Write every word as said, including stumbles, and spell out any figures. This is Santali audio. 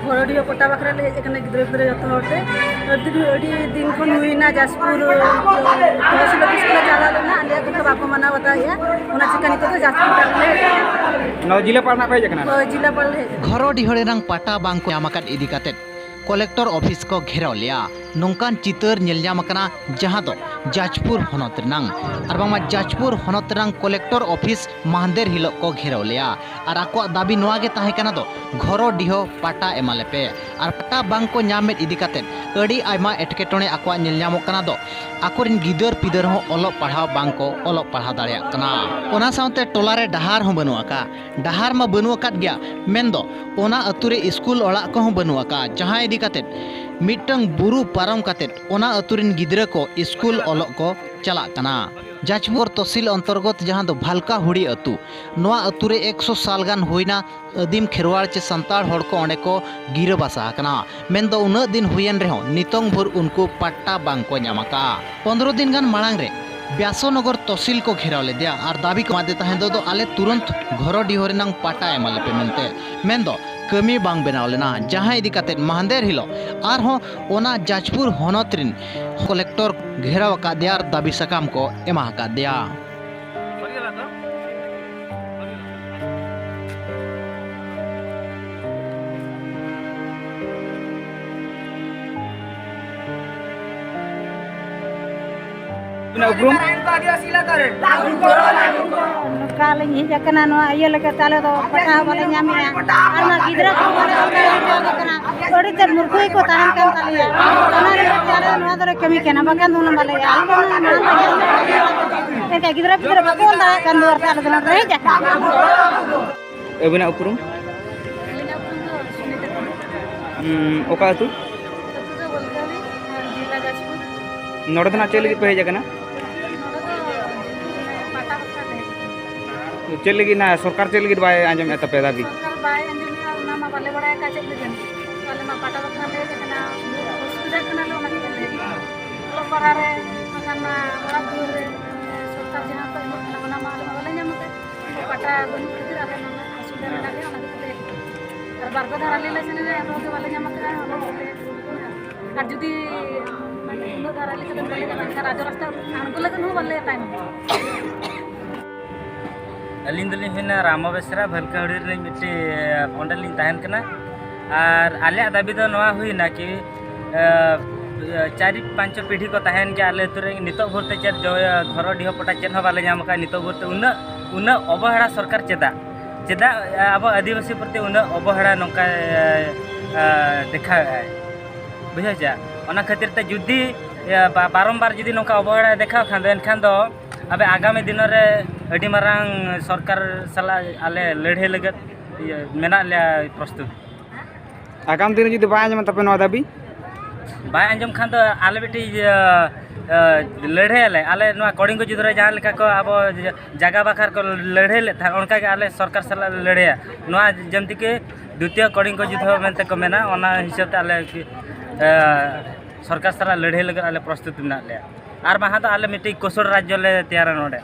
ᱜᱷᱚᱨᱚᱰᱤᱦᱟᱹ ᱯᱚᱴᱟ ᱵᱟᱠᱷᱨᱟ ᱞᱮ ᱦᱮᱡ ᱟᱠᱟᱱᱟ ᱜᱤᱫᱽᱨᱟᱹ ᱯᱤᱫᱽᱨᱟᱹ ᱡᱚᱛᱚ ᱦᱚᱲ ᱛᱮ᱾ ᱟᱹᱰᱤ ᱫᱤᱱ, ᱟᱹᱰᱤ ᱫᱤᱱ ᱠᱷᱚᱱ ᱦᱩᱭᱱᱟ ᱡᱟᱡᱽᱯᱩᱨ ᱛᱚᱦᱥᱤᱞ ᱚᱯᱷᱤᱥ ᱠᱚᱞᱮ ᱪᱟᱞᱟᱣ ᱞᱮᱱᱟ, ᱟᱞᱮᱭᱟᱜ ᱫᱚ ᱵᱟᱠᱚ ᱢᱟᱱᱟᱣ ᱵᱟᱛᱟᱣᱮᱫᱼᱟ᱾ ᱚᱱᱟ ᱪᱤᱠᱟᱹ ᱱᱤᱛᱚᱜ ᱫᱚ ᱡᱟᱡᱽᱯᱩᱨ ᱴᱟᱣᱩᱱ ᱞᱮ ᱦᱮᱡ ᱟᱠᱟᱱᱟ᱾ ᱱᱚᱣᱟ ᱡᱤᱞᱟᱹᱯᱟᱲ ᱨᱮᱱᱟᱜ ᱯᱮ ᱦᱮᱡ ᱟᱠᱟᱱᱟ? ᱦᱳᱭ, ᱡᱤᱞᱟᱹᱯᱟᱲ ᱞᱮ ᱦᱮᱡ ᱟᱠᱟᱱᱟ᱾ ᱜᱷᱚᱨᱚᱰᱤᱦᱟᱹ ᱨᱮᱱᱟᱝ ᱯᱟᱴᱟ ᱵᱟᱝ ᱠᱚ ᱧᱟᱢ ᱟᱠᱟᱫ ᱤᱫᱤ ᱠᱟᱛᱮ ᱠᱚᱞᱮᱠᱴᱚᱨ ᱚᱯᱷᱤᱥ ᱠᱚ ᱜᱷᱮᱨᱟᱣ ᱞᱮᱫᱼᱟ᱾ ᱱᱚᱝᱠᱟᱱ ᱪᱤᱛᱟᱹᱨ ᱧᱮᱞ ᱧᱟᱢ ᱟᱠᱟᱱᱟ, ᱡᱟᱦᱟᱸ ᱫᱚ ᱡᱟᱡᱽᱯᱩᱨ ᱦᱚᱱᱚᱛ ᱨᱮᱱᱟᱝ ᱟᱨ ᱵᱟᱝᱢᱟ ᱡᱟᱡᱽᱯᱩᱨ ᱦᱚᱱᱚᱛ ᱨᱮᱱᱟᱝ ᱠᱚᱞᱮᱠᱴᱚᱨ ᱚᱯᱷᱤᱥ ᱢᱟᱦᱫᱮᱨ ᱦᱤᱞᱳᱜ ᱠᱚ ᱜᱷᱮᱨᱟᱣ ᱞᱮᱫᱼᱟ᱾ ᱟᱨ ᱟᱠᱚᱣᱟᱜ ᱫᱟᱹᱵᱤ ᱱᱚᱣᱟ ᱜᱮ ᱛᱟᱦᱮᱸ ᱠᱟᱱᱟ ᱫᱚ ᱜᱷᱚᱨᱚᱰᱤᱦᱟᱹ ᱯᱟᱴᱟ ᱮᱢᱟ ᱞᱮᱯᱮ᱾ ᱟᱨ ᱯᱟᱴᱟ ᱵᱟᱝ ᱠᱚ ᱧᱟᱢᱮᱫ ᱤᱫᱤ ᱠᱟᱛᱮ ᱟᱹᱰᱤ ᱟᱭᱢᱟ ᱮᱴᱠᱮᱴᱚᱬᱮ ᱟᱠᱚᱣᱟᱜ ᱧᱮᱞ ᱧᱟᱢᱚᱜ ᱠᱟᱱᱟ ᱫᱚ ᱟᱠᱚᱨᱮᱱ ᱜᱤᱫᱟᱹᱨ ᱯᱤᱫᱟᱹᱨ ᱦᱚᱸ ᱚᱞᱚᱜ ᱯᱟᱲᱦᱟᱣ ᱵᱟᱝ ᱠᱚ ᱚᱞᱚᱜ ᱯᱟᱲᱦᱟᱣ ᱫᱟᱲᱮᱭᱟᱜ ᱠᱟᱱᱟ᱾ ᱚᱱᱟ ᱥᱟᱶᱛᱮ ᱴᱚᱞᱟ ᱨᱮ ᱰᱟᱦᱟᱨ ᱦᱚᱸ ᱵᱟᱹᱱᱩᱜ ᱟᱠᱟᱫ, ᱰᱟᱦᱟᱨ ᱢᱟ ᱵᱟᱹᱱᱩᱜ ᱟᱠᱟᱫ ᱜᱮᱭᱟ, ᱢᱮᱱᱫᱚ ᱚᱱᱟ ᱟᱹᱛᱩ ᱨᱮ ᱥᱠᱩᱞ ᱚᱲᱟᱜ ᱠᱚᱦᱚᱸ ᱵᱟᱹᱱᱩᱜ ᱟᱠᱟᱫ, ᱡᱟᱦᱟᱸ ᱤᱫᱤ ᱠᱟᱛᱮ ᱢᱤᱫᱴᱟᱝ ᱵᱩᱨᱩ ᱯᱟᱨᱚᱢ ᱠᱟᱛᱮ ᱚᱱᱟ ᱟᱹᱛᱩ ᱨᱮᱱ ᱜᱤᱫᱽᱨᱟᱹ ᱠᱚ ᱥᱠᱩᱞ ᱚᱞᱚᱜ ᱠᱚ ᱪᱟᱞᱟᱜ ᱠᱟᱱᱟ᱾ ᱡᱟᱡᱽᱯᱩᱨ ᱛᱚᱦᱥᱤᱞ ᱚᱱᱛᱚᱨᱜᱚᱛ ᱡᱟᱦᱟᱸ ᱫᱚ ᱵᱷᱟᱞᱠᱟ ᱦᱩᱲᱤ ᱟᱹᱛᱩ, ᱱᱚᱣᱟ ᱟᱹᱛᱩ ᱨᱮ ᱮᱠᱥᱚ ᱥᱟᱞ ᱜᱟᱱ ᱦᱩᱭᱱᱟ ᱟᱹᱫᱤᱢ ᱠᱷᱮᱨᱣᱟᱲ ᱪᱮ ᱥᱟᱱᱛᱟᱲ ᱦᱚᱲ ᱠᱚ ᱚᱸᱰᱮ ᱠᱚ ᱜᱤᱨᱟᱹᱵᱟᱥᱟ ᱟᱠᱟᱱᱟ᱾ ᱢᱮᱱᱫᱚ ᱩᱱᱟᱹᱜ ᱫᱤᱱ ᱦᱩᱭᱮᱱ ᱨᱮᱦᱚᱸ ᱱᱤᱛᱚᱝ ᱵᱷᱳᱨ ᱩᱱᱠᱩ ᱯᱟᱴᱴᱟ ᱵᱟᱝ ᱠᱚ ᱧᱟᱢ ᱟᱠᱟᱫᱼᱟ᱾ ᱯᱚᱱᱫᱽᱨᱚ ᱫᱤᱱ ᱜᱟᱱ ᱢᱟᱲᱟᱝ ᱨᱮ ᱵᱮᱥᱚᱱᱚᱜᱚᱨ ᱛᱚᱦᱥᱤᱞ ᱠᱚ ᱜᱷᱮᱨᱟᱣ ᱞᱮᱫᱮᱭᱟ ᱟᱨ ᱫᱟᱹᱵᱤ ᱠᱚ ᱮᱢᱟᱫᱮ ᱛᱟᱦᱮᱸ ᱫᱚ, ᱟᱞᱮ ᱛᱩᱨᱚᱱᱛ ᱜᱷᱚᱨᱚᱰᱤᱦᱚ ᱨᱮᱱᱟᱝ ᱯᱟᱴᱟ ᱮᱢᱟ ᱞᱮᱯᱮ ᱢᱮᱱᱛᱮ᱾ ᱢᱮᱱᱫᱚ ᱠᱟᱹᱢᱤ ᱵᱟᱝ ᱵᱮᱱᱟᱣ ᱞᱮᱱᱟ, ᱡᱟᱦᱟᱸ ᱤᱫᱤ ᱠᱟᱛᱮ ᱢᱟᱦᱫᱮᱨ ᱦᱤᱞᱳᱜ ᱟᱨᱦᱚᱸ ᱚᱱᱟ ᱡᱟᱡᱽᱯᱩᱨ ᱦᱚᱱᱚᱛ ᱨᱮᱱ ᱠᱚᱞᱮᱠᱴᱚᱨ ᱜᱷᱮᱨᱟᱣ ᱟᱠᱟᱫᱮᱭᱟ ᱟᱨ ᱫᱟᱹᱵᱤ ᱥᱟᱠᱟᱢ ᱠᱚ ᱮᱢᱟ ᱟᱠᱟᱫᱮᱭᱟ᱾ ᱟᱹᱵᱤᱱᱟᱜ ᱩᱯᱨᱩᱢ? ᱱᱚᱝᱠᱟ ᱞᱤᱧ ᱦᱮᱡ ᱟᱠᱟᱱᱟ, ᱱᱚᱣᱟ ᱤᱭᱟᱹ ᱞᱮᱠᱟᱛᱮ ᱟᱞᱮ ᱫᱚ ᱯᱟᱴᱟ ᱦᱚᱸ ᱵᱟᱞᱮ ᱧᱟᱢᱮᱜᱼᱟ, ᱟᱨ ᱱᱚᱣᱟ ᱜᱤᱫᱽᱨᱟᱹ ᱠᱚ ᱵᱟᱞᱮ ᱚᱞ ᱫᱟᱲᱮ ᱦᱚᱪᱚ ᱟᱠᱚ ᱠᱟᱱᱟ᱾ ᱟᱹᱰᱤ ᱛᱮᱫ ᱢᱩᱨᱠᱷᱩ ᱜᱮᱠᱚ ᱛᱟᱦᱮᱱ ᱠᱟᱱ ᱛᱟᱞᱮᱭᱟ, ᱚᱱᱟ ᱞᱟᱹᱜᱤᱫ ᱛᱮ ᱟᱞᱮ ᱱᱚᱣᱟ ᱫᱚᱞᱮ ᱠᱟᱹᱢᱤ ᱠᱟᱱᱟ, ᱵᱟᱠᱷᱟᱱ ᱫᱚ ᱦᱩᱱᱟᱹᱝ ᱵᱟᱞᱮ ᱮᱱᱠᱷᱟᱱ ᱜᱤᱫᱽᱨᱟᱹ ᱯᱤᱫᱽᱨᱟᱹ ᱵᱟᱠᱚ ᱚᱞ ᱫᱟᱲᱮᱭᱟᱜ ᱠᱟᱱ ᱫᱩᱣᱟᱹᱨ ᱛᱮ ᱟᱞᱮ ᱫᱚ ᱱᱚᱰᱮ ᱞᱮ ᱦᱮᱡ ᱟᱠᱟᱱᱟ᱾ ᱟᱹᱵᱤᱱᱟᱜ ᱩᱯᱨᱩᱢ? ᱟᱹᱞᱤᱧᱟᱜ ᱩᱯᱨᱩᱢ ᱫᱚ ᱥᱩᱱᱤᱛᱟ ᱴᱩᱰᱩ᱾ ᱩᱸ, ᱚᱠᱟ ᱟᱹᱛᱩ? ᱟᱹᱛᱩ ᱫᱚ ᱵᱚᱞᱠᱟᱞᱤ, ᱡᱮᱞᱟ ᱡᱟᱡᱽᱯᱩᱨ᱾ ᱱᱚᱰᱮ ᱫᱚ ᱱᱟᱜ ᱪᱮᱫ ᱞᱟᱹᱜᱤᱫ ᱯᱮ ᱦᱮᱡ ᱟᱠᱟᱱᱟ? ᱱᱚᱰᱮ ᱫᱚ ᱯᱟᱴᱟ ᱵᱟᱠᱷᱨᱟ ᱛᱮ ᱦᱮᱡ ᱟᱠᱟᱱᱟ᱾ ᱪᱮᱫ ᱞᱟᱹᱜᱤᱫ ᱱᱟᱜ ᱥᱚᱨᱠᱟᱨ ᱪᱮᱫ ᱞᱟᱹᱜᱤᱫ ᱵᱟᱭ ᱟᱸᱡᱚᱢᱮᱫ ᱛᱟᱯᱮᱭᱟ ᱫᱟᱹᱵᱤ? ᱥᱚᱨᱠᱟᱨ ᱵᱟᱭ ᱟᱸᱡᱚᱢᱮᱫᱼᱟ, ᱚᱱᱟ ᱢᱟ ᱵᱟᱞᱮ ᱵᱟᱲᱟᱭ ᱟᱠᱟᱫ ᱪᱮᱫ ᱞᱟᱹᱜᱤᱫ᱾ ᱟᱞᱮ ᱢᱟ ᱯᱟᱴᱟ ᱵᱟᱠᱷᱨᱟ ᱞᱮ ᱦᱮᱡ ᱟᱠᱟᱱᱟ, ᱚᱥᱩᱵᱤᱫᱷᱟ ᱠᱟᱱᱟᱞᱮ, ᱚᱱᱟ ᱠᱷᱟᱹᱛᱤᱨ ᱞᱮ ᱦᱮᱡ ᱟᱠᱟᱱᱟ᱾ ᱚᱞᱚᱜ ᱯᱟᱲᱦᱟᱣ ᱨᱮ, ᱵᱟᱠᱷᱟᱱ ᱢᱟ ᱚᱲᱟᱜ ᱫᱩᱣᱟᱹᱨ ᱨᱮ, ᱥᱚᱨᱠᱟᱨ ᱡᱟᱦᱟᱸ ᱠᱚ ᱮᱢᱚᱜ ᱠᱟᱱᱟ, ᱚᱱᱟ ᱢᱟ ᱟᱞᱮ ᱢᱟ ᱵᱟᱞᱮ ᱧᱟᱢ ᱟᱠᱟᱫ᱾ ᱯᱟᱴᱟ ᱵᱟᱹᱱᱩᱜ ᱠᱷᱟᱹᱛᱤᱨ ᱟᱞᱮ ᱱᱚᱰᱮ ᱚᱥᱩᱵᱤᱫᱷᱟ ᱢᱮᱱᱟᱜ ᱞᱮᱭᱟ, ᱚᱱᱟ ᱠᱷᱟᱹᱛᱤᱨ ᱞᱮ ᱦᱮᱡ ᱟᱠᱟᱱᱟ᱾ ᱵᱟᱨ ᱯᱮ ᱫᱷᱟᱣ ᱨᱟᱞᱤ ᱞᱮ ᱥᱮᱱ ᱮᱱᱟ, ᱮᱱ ᱨᱮᱦᱚᱸ ᱜᱮ ᱵᱟᱞᱮ ᱧᱟᱢ ᱟᱠᱟᱫᱼᱟ᱾ ᱚᱱᱟ ᱠᱷᱟᱹᱛᱤᱨ ᱟᱨ ᱡᱩᱫᱤ ᱩᱱᱟᱹᱜ ᱫᱷᱟᱣ ᱨᱟᱞᱤ ᱠᱟᱛᱮ ᱵᱟᱞᱮ ᱧᱟᱢ ᱮᱱᱠᱷᱟᱱ ᱨᱟᱡᱽ ᱨᱟᱥᱛᱟ ᱟᱬᱜᱚ ᱞᱟᱹᱜᱤᱫ ᱦᱚᱸ ᱵᱟᱞᱮ ᱛᱟᱭᱱᱚᱢᱚᱜᱼᱟ᱾ ᱟᱹᱞᱤᱧ ᱫᱚᱞᱤᱧ ᱦᱩᱭᱱᱟ ᱨᱟᱢᱚ ᱵᱮᱥᱨᱟ, ᱵᱷᱟᱹᱞᱠᱟᱹᱦᱩᱲᱤ ᱨᱤᱱᱤᱡ ᱢᱤᱫᱴᱤᱡ, ᱚᱸᱰᱮᱞᱤᱧ ᱛᱟᱦᱮᱱ ᱠᱟᱱᱟ᱾ ᱟᱨ ᱟᱞᱮᱭᱟᱜ ᱫᱟᱹᱵᱤ ᱫᱚ ᱱᱚᱣᱟ ᱦᱩᱭᱱᱟ ᱠᱤ, ᱮ, ᱪᱟᱨᱤ ᱯᱟᱸᱪ ᱯᱤᱲᱦᱤ ᱠᱚ ᱛᱟᱦᱮᱱ ᱜᱮᱭᱟ ᱟᱞᱮ ᱟᱹᱛᱩ ᱨᱮ, ᱱᱤᱛᱚᱜ ᱵᱷᱳᱨ ᱛᱮ ᱪᱮᱫ ᱡᱚ-, ᱜᱷᱚᱨᱚ ᱰᱤᱦᱚ ᱯᱚᱴᱟ ᱪᱮᱫ ᱦᱚᱸ ᱵᱟᱞᱮ ᱧᱟᱢ ᱟᱠᱟᱫᱼᱟ ᱱᱤᱛᱚᱜ ᱵᱷᱳᱨ ᱛᱮ᱾ ᱩᱱᱟᱹᱜ, ᱩᱱᱟᱹᱜ ᱚᱵᱚᱦᱮᱲᱟ ᱥᱚᱨᱠᱟᱨ ᱪᱮᱫᱟᱜ? ᱪᱮᱫᱟᱜ, ᱮ, ᱟᱵᱚ ᱟᱹᱫᱤᱵᱟᱹᱥᱤ ᱯᱨᱚᱛᱤ ᱩᱱᱟᱹᱜ ᱚᱵᱚᱦᱮᱲᱟ ᱱᱚᱝᱠᱟ, ᱮ, ᱮ, ᱫᱮᱠᱷᱟᱣᱮᱫᱼᱟᱭ? ᱵᱩᱡᱷᱟᱹᱣ ᱪᱮ? ᱚᱱᱟ ᱠᱷᱟᱹᱛᱤᱨ ᱛᱮ ᱡᱩᱫᱤ, ᱮ, ᱵᱟ-, ᱵᱟᱨᱚᱢᱵᱟᱨ ᱡᱩᱫᱤ ᱱᱚᱝᱠᱟ ᱚᱵᱚᱦᱮᱲᱟᱭ ᱫᱮᱠᱷᱟᱣ ᱠᱷᱟᱱ ᱫᱚ, ᱮᱱᱠᱷᱟᱱ ᱫᱚ ᱟᱵᱮ ᱟᱜᱟᱢᱤ ᱫᱤᱱ ᱨᱮ ᱟᱹᱰᱤ ᱢᱟᱨᱟᱝ ᱥᱚᱨᱠᱟᱨ ᱥᱟᱞᱟᱜ ᱟᱞᱮ ᱞᱟᱹᱲᱦᱟᱹᱭ ᱞᱟᱹᱜᱤᱫ, ᱤᱭᱟᱹ, ᱢᱮᱱᱟᱜ ᱞᱮᱭᱟ ᱯᱨᱚᱥᱛᱩᱛ᱾ ᱟᱜᱟᱢ ᱫᱤᱱ ᱨᱮ ᱡᱩᱫᱤ ᱵᱟᱭ ᱟᱸᱡᱚᱢᱟ ᱛᱟᱯᱮ ᱱᱚᱣᱟ ᱫᱟᱹᱵᱤ? ᱵᱟᱭ ᱟᱸᱡᱚᱢ ᱠᱷᱟᱱ ᱫᱚ ᱟᱞᱮ ᱢᱤᱫᱴᱤᱡ, ᱤᱭᱟᱹ, ᱤᱭᱟᱹ, ᱞᱟᱹᱲᱦᱟᱹᱭᱟᱞᱮ᱾ ᱟᱞᱮ ᱱᱚᱣᱟ ᱠᱚᱲᱤᱝᱜᱚ ᱡᱩᱫᱽᱫᱷᱚ ᱨᱮ ᱡᱟᱦᱟᱸ ᱞᱮᱠᱟ ᱠᱚ ᱟᱵᱚ ᱡᱟᱭᱜᱟ ᱵᱟᱠᱷᱨᱟ ᱠᱚ ᱞᱟᱹᱲᱦᱟᱹᱭ ᱞᱮᱫ ᱛᱟᱦᱮᱸᱫ, ᱚᱱᱠᱟᱜᱮ ᱟᱞᱮ ᱥᱚᱨᱠᱟᱨ ᱥᱟᱞᱟᱜ ᱞᱮ ᱞᱟᱹᱲᱦᱟᱹᱭᱟ᱾ ᱱᱚᱣᱟ ᱡᱮᱢᱛᱤ ᱠᱤ ᱫᱩᱛᱤᱭᱚ ᱠᱚᱲᱤᱝᱜᱚ ᱡᱩᱫᱽᱫᱷᱚ ᱢᱮᱱᱛᱮ ᱠᱚ ᱢᱮᱱᱟ, ᱚᱱᱟ ᱦᱤᱥᱟᱹᱵ ᱛᱮ ᱟᱞᱮ, ᱮ, ᱥᱚᱨᱠᱟᱨ ᱥᱟᱞᱟᱜ ᱞᱟᱹᱲᱦᱟᱹᱭ ᱞᱟᱹᱜᱤᱫ ᱟᱞᱮ ᱯᱨᱚᱥᱛᱩᱛ ᱢᱮᱱᱟᱜ ᱞᱮᱭᱟ᱾ ᱟᱨ ᱵᱟᱝ ᱫᱚ ᱟᱞᱮ ᱢᱤᱫᱴᱤᱡ ᱠᱳᱥᱚᱞ ᱨᱟᱡᱽᱡᱚ ᱞᱮ ᱛᱮᱭᱟᱨᱟ ᱱᱚᱰᱮ᱾